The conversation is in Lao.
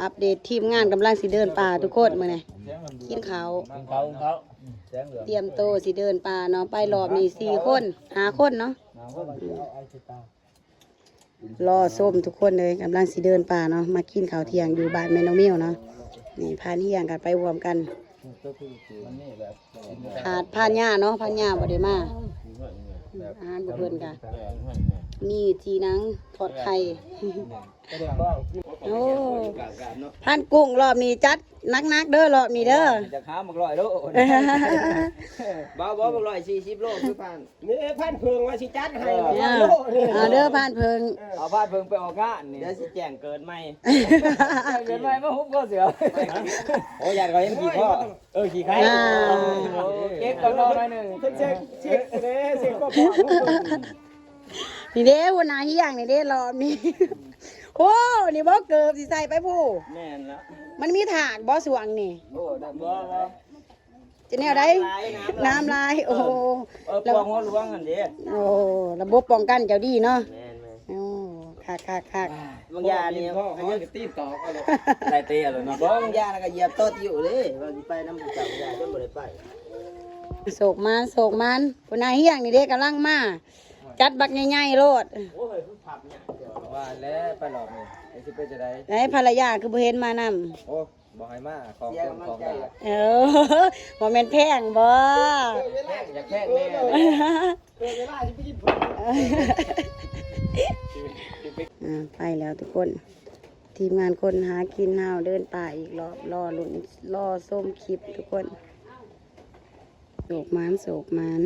ອັບເດດ ທີມງານກຳລັງຊິເດີນປ່າທຸກຄົນ ມື້ນີ້ກິນເຂົ້າ ກິນເຂົ້າ ກິນເຂົ້າ ຕຽມໂຕຊິເດີນປ່າເນາະ. ໄປລອບນີ້ສີ່ຄົນ ຫ້າຄົນເນາະ. ລໍຊົມທຸກຄົນເລີຍ ກຳລັງຊິເດີນປ່າເນາະ ມາກິນເຂົ້າທ່ຽງຢູ່ບ້ານແມ່ນ້ອງມິວເນາະ. ນີ້ພານຮຽງກັນໄປຮ່ວມກັນ ຂາດພານຍາເນາະ ພານຍາບໍ່ໄດ້ມາ. ອາຫານຂອງເພິ່ນກະມີຈີ່ໜັງ ທອດໄຂ່. ໂອ້ ພານກຸ້ງ ລອບນີ້ຈັດໜັກໆເດີ ລອບນີ້ເດີ. ຈະຫາໝາກຮ້ອຍໂລ ບໍ່ ບໍ່ ໝາກຮ້ອຍສີ່ສິບໂລຄືພານ. ນີ້ພານເພິ່ງວ່າຊິຈັດໃຫ້ ເອີ ເອົາເດີພານເພິ່ງ ເອົາພານເພິ່ງໄປອອກງານນີ້ ດຽວຊິແຈ້ງເກີດໃໝ່ ແຈ້ງເກີດໃໝ່ມາຫຸບຄໍເສືອ. ໂອ້ຍ ຢ້ານເຂົາເຫັນຂີ້ຄໍ ເອີ ຂີ້ໄຄ. ອ່າ ເກັບກ່ອນໜ້ອຍໜຶ່ງ ເຊັກ ເຊັກ ເຊັກ ເຊັກ ນີ້ເດ້ ຫົວໜ້າຮຽງນີ້ເດ້ ລອບນີ້. ໂອ້ ນີ້ບໍ່ເກີບຊິໃສ່ໄປພຸ້ນ. ແມ່ນລະ ມັນມີທາດບໍ່ຊ່ວງນີ້? ໂອ້ ບໍ່ ບໍ່ ຈະແນວໃດ? ນ້ຳຫຼາຍ ນ້ຳຫຼາຍ ນ້ຳຫຼາຍ. ໂອ້ ເອີ ແລ້ວ ພວກຫົວຫຼວງຫັ້ນເດ້. ໂອ້ ລະບົບປ້ອງກັນເຈົ້າດີເນາະ. ແມ່ນໆ ໂອ້ ຄັກໆໆ. ບາງຢ່ານີ້ ເຂົາຈະຕີນຕອກເອົາໂລດ ໄດ້ເຕະເອົາໂລດເນາະ. ບໍ່ ບາງຢ່າລະກະຢຽບຕໍ່ຕິວເດ້ ວ່າຊິໄປນຳຜູ້ເຈົ້າ ບາງຢ່າຈົນບໍ່ໄດ້ໄປ. ໂຊກມານ ໂຊກມານ. ຫົວໜ້າຮຽງນີ້ເດ້ ກຳລັງມາ ຈັດບັກໃຫຍ່ໆໂລດ. ໂອ້ຍ ຄືພັບຍາກ ວ່າແລ້ວໄປລອບນີ້ຊິເປັນຈັ່ງໃດ? ໃນພັນລະຍາຄືບໍ່ເຫັນມານຳ? ໂອ້ ບໍ່ໃຫ້ມາ ຂອງຄົນຂອງຫຼາຍ. ເອີ ບໍ່ແມ່ນແພງບໍ່? ແພງ ຢາກແພງແດ່. ອ່າ ໄປແລ້ວທຸກຄົນ ທີມງານຄົນຫາກິນເຮົາເດີນປ່າອີກລອບ ລໍລຸ້ນ ລໍຊົມຄລິບທຸກຄົນ. ໂຊກໝານ ໂຊກໝານ.